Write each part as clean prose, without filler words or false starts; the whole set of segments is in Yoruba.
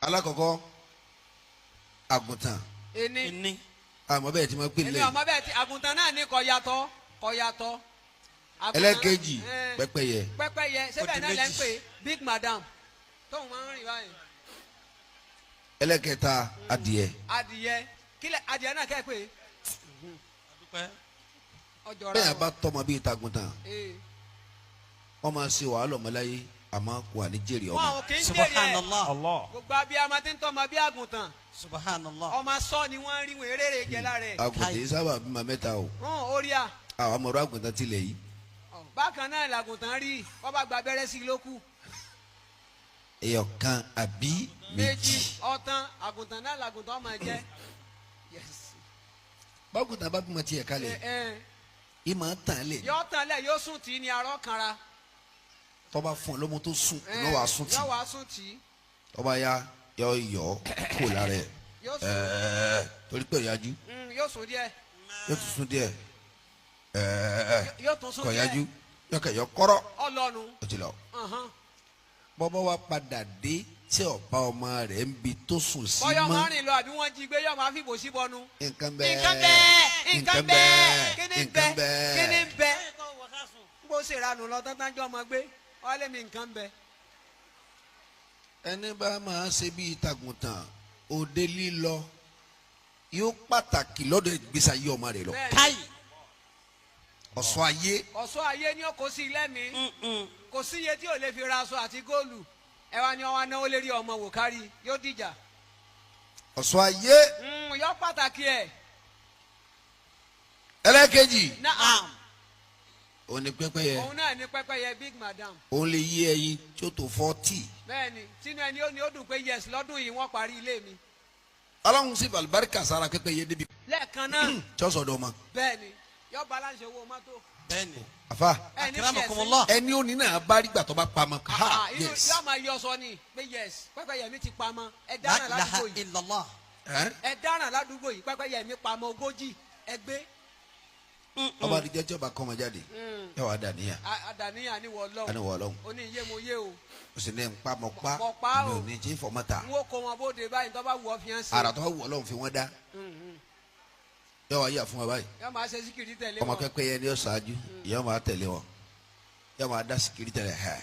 Alákọ̀ọ́kọ́, àgùntàn. Ení. Ení. Àmọ́ bẹ́ẹ̀ tí wọ́n pè Èmi lẹ́yìn. ọmọ bẹ́ẹ̀ tí àgùntàn náà ní kò yàtọ̀, kò yàtọ̀. Ẹlẹ́ẹ̀kejì, ẹ̀, pẹ́pẹ́yẹ. Pẹ́pẹ́yẹ síbẹ̀ Ó di náà lẹ́ ń méjì. pè big madam tóun máa ń rìn báyìí. Ẹlẹ́ẹ̀kẹta, adìẹ. Adìyẹ kílẹ̀, adìyẹ náà kẹ́ pé. Adúpẹ́. Ọjọ́ rẹ. Bẹ́ẹ̀ bá tọmọ bíi tàgùntàn, wọ́n máa ṣe wàhálà ọmọláyé, àmọ́ kò wà ní jèrè ọmọ. Wọn ò kí ń jèrè ẹ̀. Subhanallah. Allah. Gbogbo abiyamọ tí ń tọ́ ọmọ bí àgùntàn, Subhanallah. ọmọ sọ ni wọ́n ń rí wọn eré jẹ lára ẹ̀. Àgùntàn yìí sábà bímọ mẹ́ta o. Hàn orí à. Àwọn ọmọ ọdún àgùntàn tilẹ̀ yìí. Bákan náà làgùntàn rí, wọ́n bá gba abẹ́rẹ́ sí i lókù. Ẹyọ kan àbí méjì. Méjì ọ̀tán, àgùntàn náà làgùntàn máa jẹ́. Yes. Bágùntàn bá bímọ tiẹ̀ kalẹ̀, Ẹ, ẹ. ìmọ̀ tàn lẹ̀. Yọ tán lẹ̀, yóò sùn tì í ní arọ́ kanra. Tọ́ba fún ọ lọ́mọ tó sùn, iná wàá sùn tì. Yọ wàá sùn tì í. Tọ́ba ya yọ yọ kó lára ẹ̀. Yóò sùn. Ẹ̀ẹ́, torí pé ìyájú. Yóò sùn díẹ̀. Yóò tún sùn díẹ̀. Ẹ̀ẹ́, Yóò tún sùn kọ̀ díẹ̀. yájú, yọ kẹ̀ yọ kọ́rọ́. Ọlọ́nu. Ó ti lọ. Bọ́bọ́ wa padà dé tí ọba ọmọ rẹ̀ ń bi tó sùn sí Bọ́yọ̀ mọ́. máa rìn lọ àbí wọ́n jí gbé, yọ̀ máa fìbò sí bọnu. Nǹkan bẹ́ẹ̀. Nǹkan bẹ́ẹ̀, nǹkan bẹ́ẹ̀, kíni nǹkan bẹ́ẹ̀, kíni bẹ́ẹ̀. bẹ́ẹ̀. Bó ṣe ranù lọ tán tán jọ ọmọ gbé wọ́n lé mi, nǹkan bẹ́ẹ̀. Ẹni bá máa ṣe bíi tàgùntàn, òde lílọ yóò pàtàkì lọ́dọ̀ ìgbésí ayé ọmọ rẹ̀ lọ. Bẹ́ẹ̀ni. Káyì. Ọ̀ṣọ́ ayé. Ọ̀ṣọ́ ayé ni ó kó sí ilé mi. Kò sí iye tí ò lè fi ra aṣọ àti góòlù. Ẹ wá ní wọn wá náwó lérí ọmọ wò kárí yóò dìjà. Ọ̀ṣọ́ ayé. Yọ pàtàkì ẹ̀. Ẹlẹ́kejì, Naam. òun ni pẹ́pẹ́yẹ. Òun náà ní pẹ́pẹ́yẹ, big madam. Òun lè yí ẹyin tí ó tó 40. Bẹ́ẹ̀ni, tínú ẹni ó ní ó dùn pé yes, lọ́dún yìí wọ́n parí ilé mi. Ọlọ́run sì fàlùbáríkà sára pẹ́pẹ́yẹ débi lẹ́ẹ̀kan náà. tí ó sọ̀dọ̀ ọmọ. Bẹ́ẹ̀ni, yọ balance owó mọ́tò. Bẹ́ẹ̀ni. Àfa. Ẹni Akramakumullah. Ẹni ó ní náà bá rí gbà tó bá pamọ́ ha. Ah, inú yes. yọ máa yọ sọ ni pé yes, pẹ́pẹ́yẹ mi ti pamọ́, ẹ La dáràn ilaha ládùúgbò yìí. illallah. Ẹ́? Ẹ dáràn ládùúgbò yìí, pẹ́pẹ́yẹ mi pamọ́ 40, ẹ gbé. Ọba àdìjẹ́ tí ọba kọ́ ọmọ jáde, yóò wá dàníyà. Àdàníyàn ni wọ́n ẹni lọ́wọ́. wọ́ ọlọ́run. Ó ní iye mo yé o. O sì ní npa mọ̀ pa. Mọ̀ pa mi o. ò ní tí fọmọ ta. N ó kó wọn bóde báyìí, tó bá wù ọ́ fi hàn sí. Ara tó wù ọlọ́run fi wọ́n dá, yóò wá yà fún wa báyìí. Yọ máa ṣe síkìrì tẹ̀lé Ọmọ wọn. pẹ́pẹ́yẹ ni yóò ṣáájú, ìyá máa tẹ̀lé wọn, yóò máa dá sikiri tẹ̀lé hẹ́.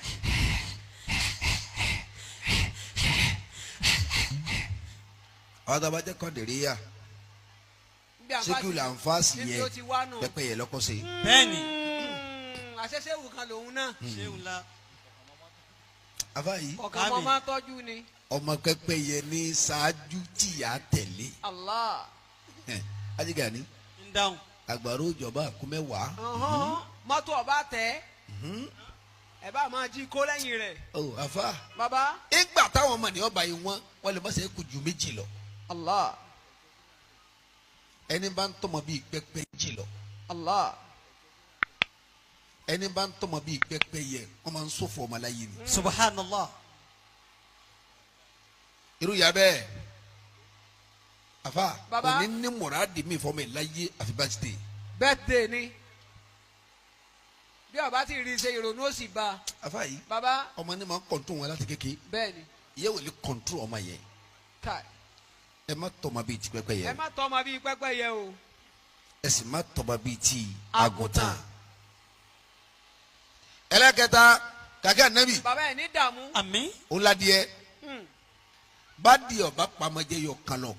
Àwọn tó bá jẹ́ kọ́ndìríyà, Bí àǹfààní- síkìlì ànfààsì níbi yẹn, ó ti wá nù. pẹ́pẹ́yẹ lọ́kọ́ sí. Bẹ́ẹ̀ni. Àṣẹṣe wù kan lòun náà. Ṣéun la. Afa yìí. Kọ̀ọ̀kan mọ́ Àmín. máa tọ́jú ni. Ọmọ pẹ́pẹ́yẹ ní ṣáájú tìyà tẹ̀lé. Allah. Ajiga ni. Ń dáhùn. Àgbàro ìjọba àkúmẹ́wàá. Ọ̀hán, mọ́tò ọba tẹ̀ ẹ bá máa jí kó lẹ́yìn rẹ̀. Ọ afa. Bàbá. Ìgbà táwọn ọmọ nìyẹn bá yìí wọn lè má ṣe kú ju méjì lọ. Allah. Ẹni bá ń tọmọ bíi pẹ́pẹ́ jì lọ. Allah. Ẹni bá ń tọmọ bíi pẹ́pẹ́yẹ, wọn máa ń ṣòfò ọmọ láyé ni. Subhanallah. Irú ya bẹ́ẹ̀, afa, Baba. òní ní mùràdì mi fọmọ ẹ̀ láyé àfi bá ti tè. Birthday ni bí ọba ti rí i ṣe, ìrònú ó sì bá a. Afa yìí. Bàbá. Ọmọ ní máa ń control wọn láti kékeré. Bẹ́ẹ̀ni. Ìyẹn ò lè control ọmọ yẹn. Ká. Ẹ má tọmọ bíi ti pẹ́pẹ́yẹ. Ẹ má tọ́ ọmọ bíi pẹ́pẹ́yẹ o. Ẹ sì má tọmọ bíi ti Àgùntàn. àgùntàn. Ẹlẹ́kẹta, kàkẹ́ ànábì. Bàbá ẹ̀ ní dààmú. Àmín. Òun ládìẹ. Bá di ọba pamọ́jẹ yọ kan lọ,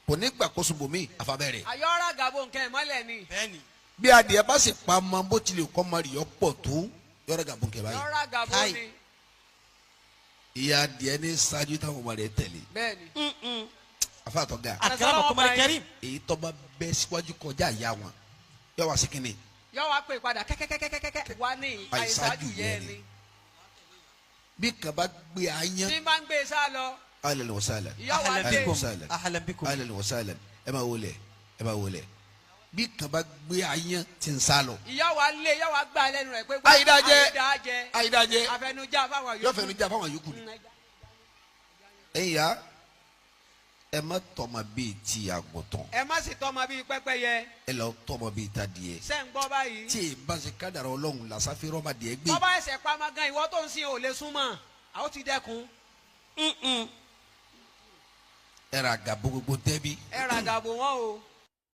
kò ní gbà kóso bòmí àfabẹ́rẹ́. Àyọ̀rá gàbó nǹkan ẹ̀ mọ́lẹ̀ ni. Bẹ́ẹ̀ni. Bí adìẹ bá sì pamọ́, bó tilẹ̀ kọ́ mọ́ rìọ́ pọ̀ tó, yọrọ gàbó kẹ báyìí. Àyọ̀rá gàbó Káì. ni. Ìyá adìẹ ní ṣáájú táwọn ọmọ rẹ̀ tẹ̀lé. Bẹ́ẹ̀ni. Afáàtọ̀ ga. Akramakumul karim. Èyí tọ́ba bẹ́ síwájú kọjá ìyá wọn, yọ wá sí kínní. Yọ wá pè padà kẹ́kẹ́kẹ́kẹ́kẹ́ wá ní àìsájú yẹ ni. Bí kaba gbé ayán. Tí bá ń gbé e sá lọ. Ahlan wa sahlan. Ìyá wa Ahlan dé. bikum. Ahlan. Ahlan bikum. Ahlan wa sahlan, ẹ máa wọlé, ẹ máa wọlé. Bí kaba gbé ayán tí ń sá lọ. Ìyá wa lé, ìyá wa gbà lẹ́nu rẹ̀ pé. Àyídájẹ. Àyídájẹ. Àyídájẹ. Àfẹnujá fáwọn Yọ fẹnu já fáwọn yòókù ni. Ẹ̀yin ya, ẹ má tọmọ bíi ti àgùntàn. Ẹ má sì tọ́mọ bíi pẹ́pẹ́yẹ. Ẹ lọ tọmọ bíi tadìẹ. Ṣé ń gbọ́ báyìí? Tí ì bá ṣe kádàrá Ọlọ́run làṣàfi rọ́mà díẹ̀ gbé. Bọ́bá ẹsẹ̀ pamọ́ gan, ìwọ tó ń sin ò lè súnmọ́, àwọn ti dẹ́kun. Ẹ ra gàbó gbogbo tẹ́bí. Ẹ ra gàbó wọn o.